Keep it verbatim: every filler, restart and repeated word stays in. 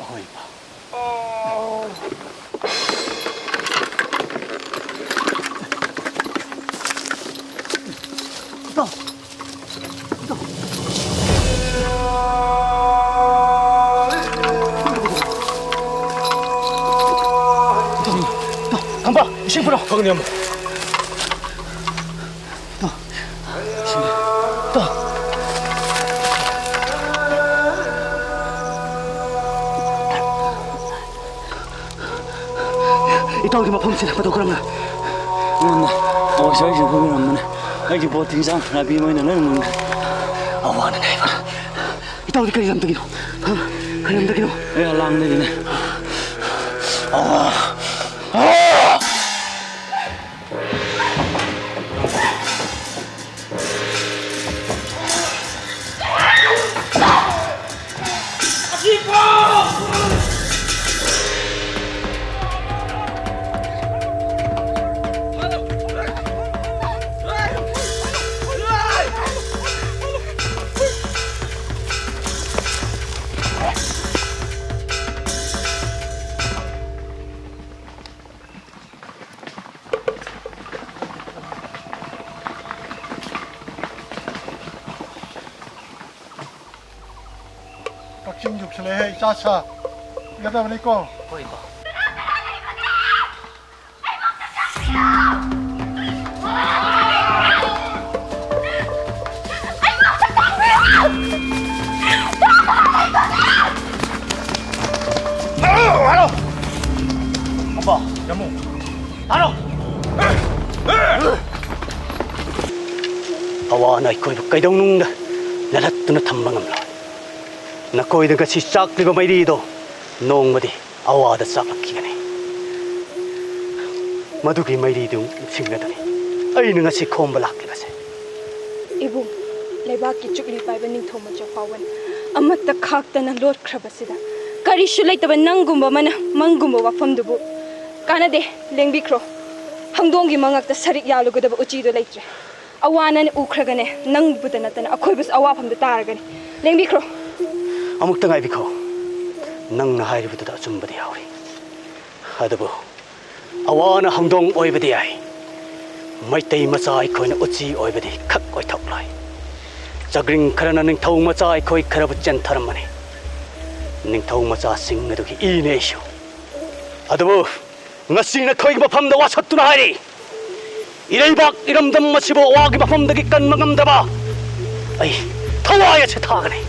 ꯑꯍꯣꯏ, ꯏꯄꯥ꯫ ꯈꯝꯕ, ꯏꯁꯤꯡ ꯄꯨꯔꯛꯑꯣ꯫ ꯐꯪꯅꯤ, ꯑꯃ꯫ ꯇꯣ꯫ ꯇꯣ꯫ ꯏꯇꯥꯎꯒꯤ ꯃꯐꯝꯁꯤꯅ ꯃꯇꯧ ꯀꯔꯝꯅ? ꯑꯩꯉꯣꯟꯗ ꯑꯋꯥ ꯁ꯭ꯋꯥꯏꯁꯤꯗ ꯐꯝꯕꯤꯔꯝꯕꯅꯦ꯫ ꯑꯩꯒꯤ ꯄꯣꯠ ꯊꯤꯡꯖꯥꯡ ꯅꯥꯄꯤ ꯃꯣꯏꯅ ꯂꯣꯏꯅ ꯃꯨꯟꯈ꯭ꯔꯦ꯫ ꯑꯋꯥꯅꯅꯦ ꯍꯥꯏꯕ꯫ ꯏꯇꯥꯎꯗꯤ ꯀꯔꯤ ꯂꯝꯗꯒꯤꯅꯣ? ꯍꯥ? ꯀꯔꯤ ꯂꯝꯗꯒꯤꯅꯣ? ꯑꯩ ꯑꯂꯥꯡꯗꯒꯤꯅꯦ꯫ ꯑꯋꯥ! ꯑꯋꯥ! ꯀꯛꯆꯤꯡ ꯌꯧꯁꯤꯜꯂꯛꯑꯦꯍꯦ, ꯏꯆꯥ ꯁꯥ꯫ ꯏꯒꯗꯕꯅꯤꯀꯣ꯫ ꯍꯣꯏ, ꯏꯄꯥ꯫ Hello, hello. ꯑꯄꯥ, ꯌꯥꯝꯕꯨꯡ꯫ ꯍꯜꯂꯣ꯫ ꯑꯋꯥꯅ ꯑꯩꯈꯣꯏꯕꯨ ꯀꯩꯗꯧꯅꯨꯡꯗ ꯅꯜꯍꯠꯇꯨꯅ ꯊꯝꯕ ꯉꯝꯂꯣꯏ꯫ ꯅꯈꯣꯏꯗ ꯉꯁꯤ ꯆꯥꯛꯂꯤꯕ ꯃꯩꯔꯤꯗꯣ ꯅꯣꯡꯃꯗꯤ ꯑꯋꯥꯗ ꯆꯥꯛꯂꯛꯈꯤꯒꯅꯤ꯫ ꯃꯗꯨꯒꯤ ꯃꯩꯔꯤꯗꯨ ꯅꯤꯡꯁꯤꯡꯅꯗꯅꯤ ꯑꯩꯅ ꯉꯁꯤ ꯈꯣꯝꯕ ꯂꯥꯛꯂꯤꯕꯁꯦ꯫ ꯏꯕꯨꯡ, ꯂꯩꯕꯥꯛꯀꯤ ꯆꯨꯞꯂꯤ ꯄꯥꯏꯕ ꯅꯤꯡꯊꯧ ꯃꯆꯥ ꯐꯥꯎꯕꯅ ꯑꯃꯠꯇ ꯈꯥꯛꯇꯅ ꯂꯣꯠꯈ꯭ꯔꯕꯁꯤꯗ, ꯀꯔꯤꯁꯨ ꯂꯩꯇꯕ ꯅꯪꯒꯨꯝꯕ ꯑꯃꯅ ꯃꯪꯒꯨꯝꯕ ꯋꯥꯐꯝꯗꯨꯕꯨ? ꯀꯥꯟꯅꯗꯦ, ꯂꯦꯡꯕꯤꯈ꯭ꯔꯣ꯫ ꯍꯪꯗꯣꯡꯒꯤ ꯃꯉꯛꯇ ꯁꯔꯤꯛ ꯌꯥꯜꯂꯨꯒꯗꯕ ꯎꯆꯤꯗꯣ ꯂꯩꯇ꯭ꯔꯦ꯫ ꯑꯋꯥꯅꯅ ꯎꯈ꯭ꯔꯒꯅꯦ, ꯅꯪꯕꯨꯗ ꯅꯠꯇꯅ ꯑꯩꯈꯣꯏꯕꯨꯁꯨ ꯑꯋꯥꯐꯝꯗ ꯇꯥꯔꯒꯅꯤ꯫ ꯂꯦꯡꯕꯤꯈ꯭ꯔꯣ꯫ ꯑꯃꯨꯛꯇ ꯉꯥꯏꯕꯤꯈꯣ꯫ ꯅꯪꯅ ꯍꯥꯏꯔꯤꯕꯗꯨꯗ ꯑꯆꯨꯝꯕꯗꯤ ꯌꯥꯎꯔꯤ꯫ ꯑꯗꯨꯕꯨ ꯑꯋꯥꯅ ꯍꯧꯗꯣꯡ ꯑꯣꯏꯕꯗꯤ ꯌꯥꯏ, ꯃꯩꯇꯩ ꯃꯆꯥ ꯑꯩꯈꯣꯏꯅ ꯎꯆꯤ ꯑꯣꯏꯕꯗꯤ ꯈꯛ ꯑꯣꯏꯊꯣꯛꯂꯣꯏ꯫ ꯆꯒ꯭ꯔꯤꯡ ꯈꯔꯅ ꯅꯤꯡꯊꯧ ꯃꯆꯥ ꯑꯩꯈꯣꯏ ꯈꯔꯕꯨ ꯆꯦꯟꯊꯔꯝꯕꯅꯤ꯫ ꯅꯤꯡꯊꯧ ꯃꯆꯥꯁꯤꯡ ꯑꯗꯨꯒꯤ ꯏꯅꯦ ꯑꯩꯁꯨ꯫ ꯑꯗꯨꯕꯨ ꯉꯁꯤ ꯅꯈꯣꯏꯒꯤ ꯃꯐꯝꯗ ꯋꯥꯁꯛꯇꯨꯅ ꯍꯥꯏꯔꯤ, ꯏꯔꯩꯕꯥꯛ ꯏꯔꯝꯗꯝ ꯑꯁꯤꯕꯨ ꯑꯋꯥꯒꯤ ꯃꯐꯝꯗꯒꯤ ꯀꯟꯕ ꯉꯝꯗꯕ ꯑꯩ ꯊꯋꯥꯏ ꯑꯁꯤ ꯊꯥꯒꯅꯤ꯫